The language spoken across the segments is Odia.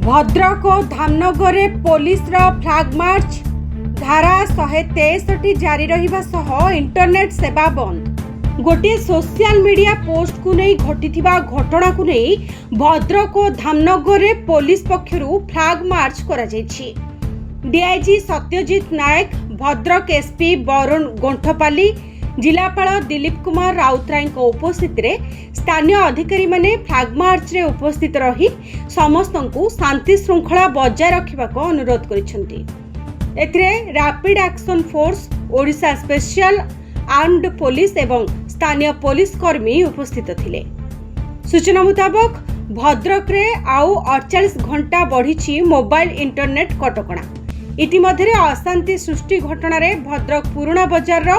ଭଦ୍ରକ ଓ ଧାମନଗରରେ ପୋଲିସର ଫ୍ଲାଗ ମାର୍ଚ୍ଚ। ଧାରା 163 ଜାରି ରହିବା ସହ ଇଣ୍ଟରନେଟ୍ ସେବା ବନ୍ଦ। ଗୋଟିଏ ସୋସିଆଲ ମିଡିଆ ପୋଷ୍ଟକୁ ନେଇ ଘଟିଥିବା ଘଟଣାକୁ ନେଇ ଭଦ୍ରକ ଓ ଧାମନଗରରେ ପୋଲିସ ପକ୍ଷରୁ ଫ୍ଲାଗ ମାର୍ଚ୍ଚ କରାଯାଇଛି। ଡିଆଇଜି ସତ୍ୟଜିତ ନାୟକ, ଭଦ୍ରକ ଏସ୍ପି ବରୁଣ ଗୋଣ୍ଠପାଲି, ଜିଲ୍ଲାପାଳ ଦିଲ୍ଲୀପ କୁମାର ରାଉତରାୟଙ୍କ ଉପସ୍ଥିତିରେ ସ୍ଥାନୀୟ ଅଧିକାରୀମାନେ ଫ୍ଲାଗ ମାର୍ଚ୍ଚରେ ଉପସ୍ଥିତ ରହି ସମସ୍ତଙ୍କୁ ଶାନ୍ତି ଶୃଙ୍ଖଳା ବଜାୟ ରଖିବାକୁ ଅନୁରୋଧ କରିଛନ୍ତି। ଏଥିରେ rapid action force, Odisha special armed police ଏବଂ ସ୍ଥାନୀୟ ପୋଲିସ କର୍ମୀ ଉପସ୍ଥିତ ଥିଲେ। ସୂଚନା ମୁତାବକ, ଭଦ୍ରକରେ ଆଉ 48 ଘଣ୍ଟା ବଢ଼ିଛି ମୋବାଇଲ ଇଣ୍ଟରନେଟ୍ କଟକଣା। ଇତିମଧ୍ୟରେ ଅଶାନ୍ତି ସୃଷ୍ଟି ଘଟଣାରେ ଭଦ୍ରକ ପୁରୁଣା ବଜାରର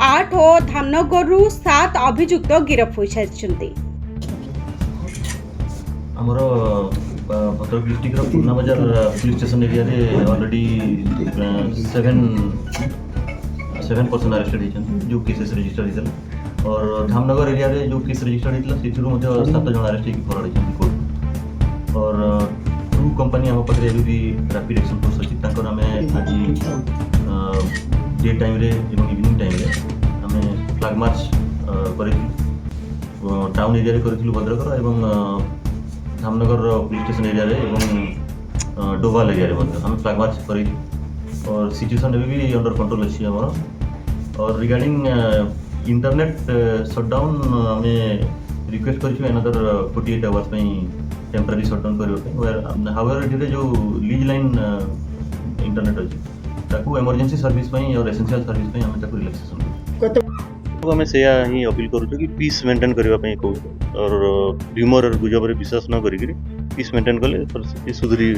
8 ଓ ଧାମନଗରରୁ 7 ଅଭିଯୁକ୍ତ ଗିରଫ ହୋଇସାରିଛନ୍ତି। ଆମର ଭଦ୍ରକ ଡିଷ୍ଟ୍ରିକ୍ଟର ପୁରୁଣା ବଜାର ପୋଲିସ ଷ୍ଟେସନ ଏରିଆରେ already seven person arrested ହେଇଛନ୍ତି, ଯେଉଁ କେସେସ୍ ରେଜିଷ୍ଟର ହେଇଥିଲା। और ଧାମନଗର ଏରିଆରେ ଯେଉଁ କେସ୍ ରେଜିଷ୍ଟର ହେଇଥିଲା, ସେଥିରୁ ମଧ୍ୟ ସାତ ଜଣ ଆରେଷ୍ଟ ହେଇକି ଫରୱାର୍ଡ଼ ହେଇଛନ୍ତି କୋର୍ଟ। और ଟୁ କମ୍ପାନୀ ଆମ ପାଖରେ ଏବେ ବି ରାପିଡ୍ ଆକ୍ସନ୍ ଫୋର୍ସ ଅଛି। ତାଙ୍କର ଆମେ ଆଜି ଡେ ଟାଇମ୍ରେ ଏବଂ ଇଭିନିଂ ଟାଇମ୍ରେ ଆମେ ଫ୍ଲାଗ ମାର୍ଚ୍ଚ କରିଥିଲୁ। ଟାଉନ୍ ଏରିଆରେ କରିଥିଲୁ ଭଦ୍ରକର ଏବଂ ଧାମନଗରର ପୋଲିସ ଷ୍ଟେସନ ଏରିଆରେ ଏବଂ ଡୋଭାଲ ଏରିଆରେ ମଧ୍ୟ ଆମେ ଫ୍ଲାଗ ମାର୍ଚ୍ଚ କରିଛୁ। और ସିଚୁଏସନ୍ ଏବେ ବି ଅଣ୍ଡର କଣ୍ଟ୍ରୋଲ ଅଛି ଆମର। और ରିଗାର୍ଡ଼ିଂ ଇଣ୍ଟରନେଟ୍ ସଟ୍ଡାଉନ୍, ଆମେ ରିକ୍ୱେଷ୍ଟ କରିଛୁ ଆନଦର 48 ଆୱାର୍ସ ପାଇଁ ଟେମ୍ପରାରୀ ସଟ୍ଡାଉନ୍ କରିବା ପାଇଁ। ହାୱେଭର, ଏଠିରେ ଯେଉଁ ଲିଜ୍ ଲାଇନ୍ ଇଣ୍ଟରନେଟ୍ ଅଛି, ତାକୁ ଏମର୍ଜେନ୍ସି ସର୍ଭିସ୍ ପାଇଁ ଆଉ ଏସେନ୍ସିଆଲ ସର୍ଭିସ୍ ପାଇଁ ଆମେ ତାକୁ ରିଲାକ୍ସେସନ୍ କରୁଛୁ। ଆମେ ସେଇଆ ହିଁ ଅପିଲ୍ କରୁଛୁ କି ପିସ୍ ମେଣ୍ଟେନ୍ କରିବା ପାଇଁ କହୁଛୁ। और ର୍ୟୁମର, ଗୁଜବରେ ବିଶ୍ୱାସ ନ କରିକିରି ପିସ୍ ମେଣ୍ଟେନ୍ କଲେ ପରିସ୍ଥିତି ସୁଧୁରି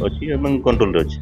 ଅଛି ଏବଂ କଣ୍ଟ୍ରୋଲରେ ଅଛି।